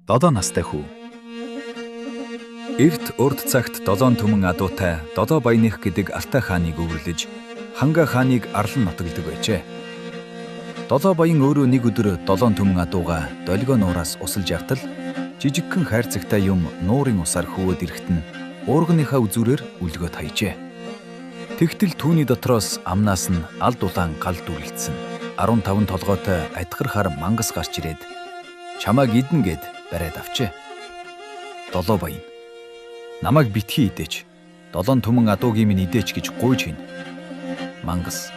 7 настай хүү. Эрт урд цагт 7 түмэн адуутай 7 баяных гэдэг Алтай хааныг өвөрлөж Ханга хааныг арлан нутагладаг байжээ. 7 баян өөрөө нэг өдөр 7 түмэн адууга долгио нуураас усалж явтал жижигхэн хайрцагтай юм нуурын усаар хөвөөд ирэхэд нь уурганыхаа үзүүрээр өлгөө таяжээ. Тэгтэл түүний дотроос амнаас нь алд улаан гал дүрлэлдсэн 15 толгойтой адгар хар мангас гарч ирээд чамайг иднэ гэд бариад авчээ. 7 баян намайг битгий идээч. 7 түмэн адуугийн минь идээч гэж гуйж хийнэ. Мангас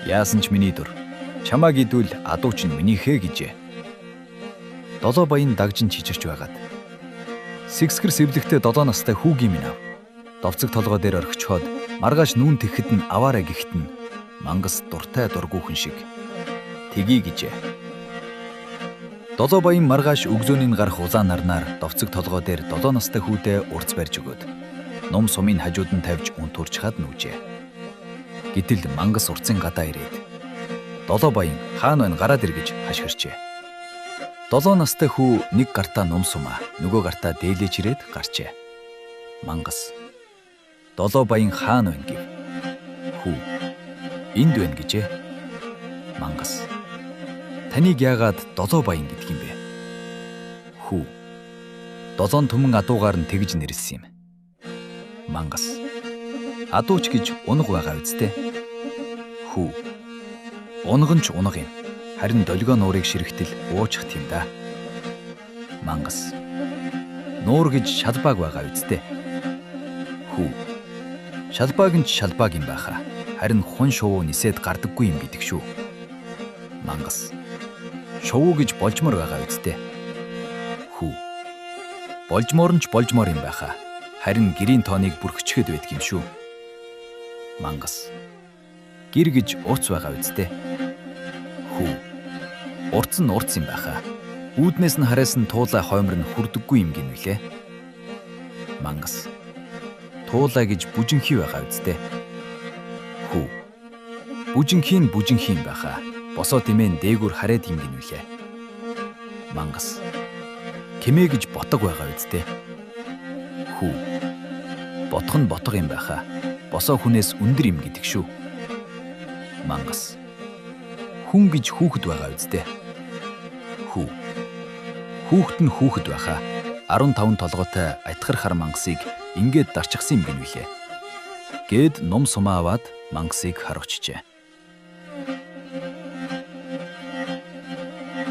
яасан ч миний дүр. Чамайг идвэл адуу чинь минийхээ гэжээ. 7 баян дагжин чичирч байгаад сэгсгэр сэвлэгтэй 7 настай хүүгийн минь ав. Довцог толгой дээр орхичхоод маргааш нүүн тэгэхэд нь аваарай гэхэд нь мангас дуртай дургүйхэн шиг тэгье гэжээ. 7 баян маргааш өгзөөний гарах улаан нарнаар довцог толгой дээр 7 настай хүүдээ урц барьж өгөөд нум сумын хажууд нь тавьж унтуурчхаад нүжээ. Гэтэл мангас урцын гадаа ирээд 7 баян хаана байна гараад ир гэж хашгирчээ. 7 настай хүү нэг гартаа нум сумаа нөгөө гартаа дээлэж ирээд гарчээ. Мангас 7 баян хаана байна гэв. Хүү энд байна гэжээ. Мангас таныг яагаад 7 баян гэдэг юм бэ? Хүү 7 түмэн адуугаар нь тэгж нэрлсэн юм. Мангас адууч гэж унаг байгаа үсттэй. Хүү унаг нь ч унаг юм. Харин долгио нуурыг ширхтэл уучих тийм да. Мангас нуур гэж шалбааг байгаа үсттэй. Хүү шалбааг нь ч шалбааг юм байхаа. Харин хун шувуу нисээд гардаггүй юм гэдэг шүү. Мангас шувуу гэж болжмор байгаа үсттэй. Хүү болжмоор нь ч болжмоор юм байхаа. Харин гэрийн тооныг бүрхчгээд байдаг юм шүү. Мангас гэр гэж урц байгаа үсттэй. Хүү урц нь урц юм байхаа. Үүднээс нь харайсан туулай хоймор нь хүрдэггүй юм гин үлээ. Мангас туулай гэж бүжинхий байгаа үсттэй. Хүү бүжинхий нь бүжинхий юм байхаа. Босоо димэн дээгүр хараад юм гин үлээ. Мангас кэмээ гэж ботог байгаа үсттэй. Хүү ботх нь ботго юм байхаа. Босоо хүнээс өндөр юм гэдэг шүү. Мангас хүн гэж хүүхэд байгаа үсттэй. Хүү хүүхэд нь хүүхэд байхаа. 15 толгойтой адгар хар мангасыг ингээд дарчихсан юм гин үлээ. Гээд нум сумаа аваад мангасыг харуулчихжээ.